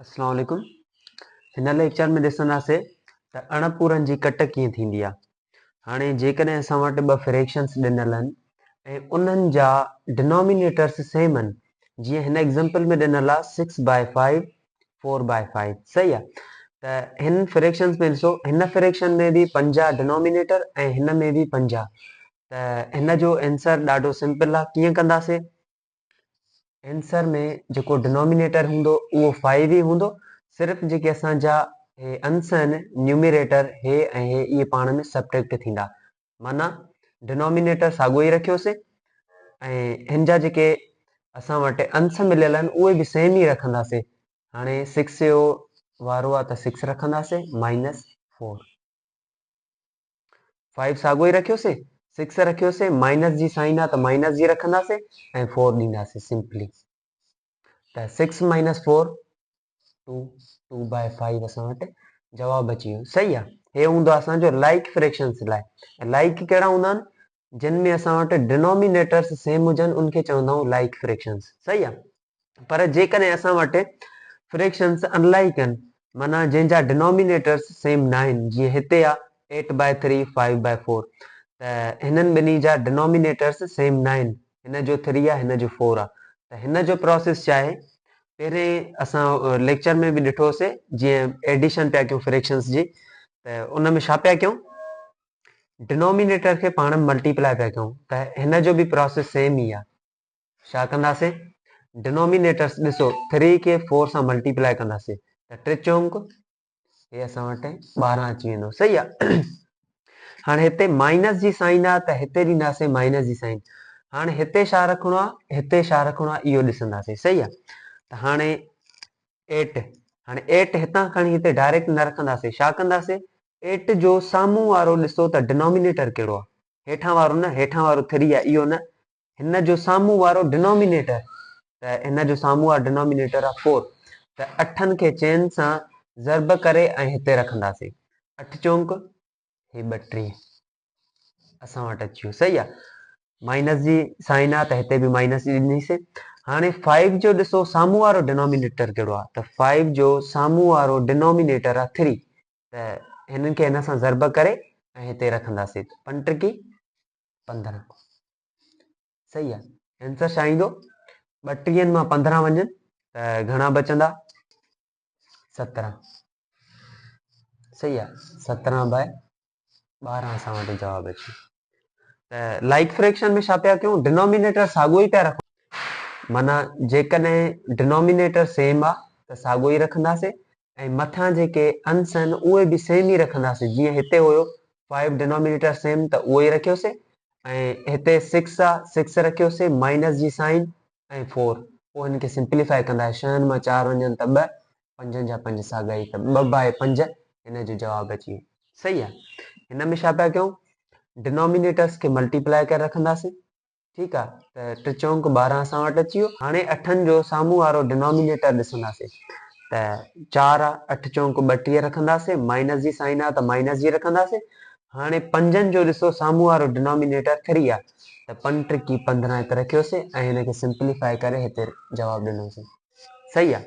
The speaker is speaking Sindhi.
اسلام عليڪم هن ليڪچر ۾ ڏسنداسي ته اڻ پورن جي ڪٽ ڪيئن ٿيندي آهي هاڻي جيڪڏهن اسان وٽ ٻه فريڪشنس ڏنل آهن ۽ انهن جا ڊنومينيٽرس سيم آهن جيئن هن ايگزامپل ۾ ڏنل آهي six by five four by five صحيح آهي ته هن فريڪشنس ۾ ڏسو هن فريڪشن ۾ به 50 ڊنومينيٽر ۽ هن ۾ به 50 ته هن جو آنسر ڏاڍو سمپل آهي ڪيئن ڪنداسي آنسر ۾ جيڪو ڊنومينيٽر هوندو اهو فائيو ئي هوندو صرف جيڪي اسان جا هي انس آهن نيوميريٽر هي ۽ هي اهي پاڻ ۾ سبٽريڪٽ ٿيندا معنيٰ ڊنومينيٽر ساڳيو ئي رکيوسي ۽ هن جا جيڪي اسان وٽ انس مليل آهن اهي به سيم ئي رکنداسي هاڻي سڪس جو وارو آهي ته سڪس رکنداسي مائنس فور فائيو ساڳيو ئي رکيوسي، سڪس رکيوسي، مائنس جي سائن آ ته مائنس جي رکنداسي ۽ فور ڏينداسي سمپلي ته six minus four two, two by five اسان وٽ جواب اچي ويو. صحيح آ. هي هوندو اسان جو لائيڪ فريڪشنس لاء. لائيڪ ڪهڙا هوندا آهن؟ جن ۾ اسان وٽ ڊنومينيٽرس سيم هجن ان کي چوندا آهيون لائيڪ فريڪشنس. صحيح آ. پر جيڪڏهن اسان وٽ فريڪشنس ان لائيڪ آهن معنيٰ جنهن جا ڊنومينيٽرس سيم ناهن جيئن هتي آ eight by three five by four ته هنن ٻنهي جا ڊنومينيٽرس سيم ناهن هن جو ٿري آ هن جو فور آ ته هن جو پروسيس ڇا آهي پهرين اسان ليڪچر ۾ به ڏٺوسي جيئن ايڊيشن پيا ڪيون فريڪشنس جي ته ان ۾ ڇا پيا ڪيون ڊنومينيٽر کي پاڻ ملٽيپلائي پيا ڪيون ته هن جو به پروسيس سيم ئي آ ڇا ڪنداسين؟ ڊنومينيٽرس ڏسو ٿري کي فور سان ملٽيپلائي ڪنداسين ته ٽي چونڪ هي اسان وٽ 12 اچي ويندو صحيح آ هاڻي هتي مائنس جي سائن آ ته هتي ڏينداسين مائنس جي سائن هاڻي هتي ڇا رکڻو آ هتي ڇا رکڻو آ اهو ڏسنداسين صحيح آ ته هاڻي ايٽ هاڻي ايٽ هتان کڻي هتي ڊائريڪٽ نه رکنداسين ڇا ڪنداسين ايٽ جو سامهون وارو ڏسو ته ڊنومينيٽر ڪهڙو آ هيٺان وارو نه هيٺان وارو ٿري آ اهو نه هن جو سامهون وارو ڊنومينيٽر ته هن جو سامهون وارو ڊنومينيٽر آهي فور ته اٺن کي چئن سان ضرب ڪري ۽ هتي رکنداسين اٺ چونڪ هي 32 اسان وٽ اچي ويو صحيح آهي مائنس جي سائن آهي ته هتي به مائنس جي ڏنيسي هاڻي فائيو جو ڏسو سامهون وارو ڊنومينيٽر ڪهڙو آهي ته فائيو جو سامهون وارو ڊنومينيٽر آهي ٿري ته هنن کي هن سان ضرب ڪري ۽ هتي رکنداسين پنٽڪي 15 صحيح آ آنسر ڇا ايندو ٻٽيهن مان 15 وڃن ته گهڻا بچندا 17 صحيح آ 17 باء 12 اسان وٽ جواب اچي ته لائيڪ فريڪشن ۾ ڇا پيا ڪيون ڊنومينيٽر ساڳو ئي پيا رکون معنيٰ جيڪڏهن ڊنومينيٽر سيم آ ته ساڳو ئي رکنداسين ۽ مٿان جيڪي انس آهن اهي به سيم ئي رکنداسين جيئن هتي هيو فائيو ڊنومينيٽر سيم ته اهو ئي رکيوسين ۽ هتي سڪس آ سڪس رکيوسين مائنس جي سائن ۽ فور پوء هن کي سمپليفائي ڪندا ڇهن مان چار وڃن ته ٻه پنجن جا پنج ساڳا ئي ته ٻه باء پنج هن جو جواب اچي ويو صحيح آ هن ۾ ڇا پيا ڪيون ڊنومينيٽرس کي ملٽيپلائي ڪري رکنداسين ٺيڪ آ ته ٽي چونڪ 12 اسان وٽ اچي ويو. هاڻي اٺن جو سامهون وارو ڊنامينيٽر ڏسنداسين ته چار آ، اٺ چونڪ 32 رکنداسين، مائنس جي سائن آ ته مائنس جي رکنداسين. هاڻي پنجن جو ڏسو سامهون وارو ڊنامينيٽر ٿري آ ته پنج ٽڪي 15 هت رکيوسين ۽ هن کي سمپليفائي ڪري هتي جواب ڏنوسين. صحيح آ.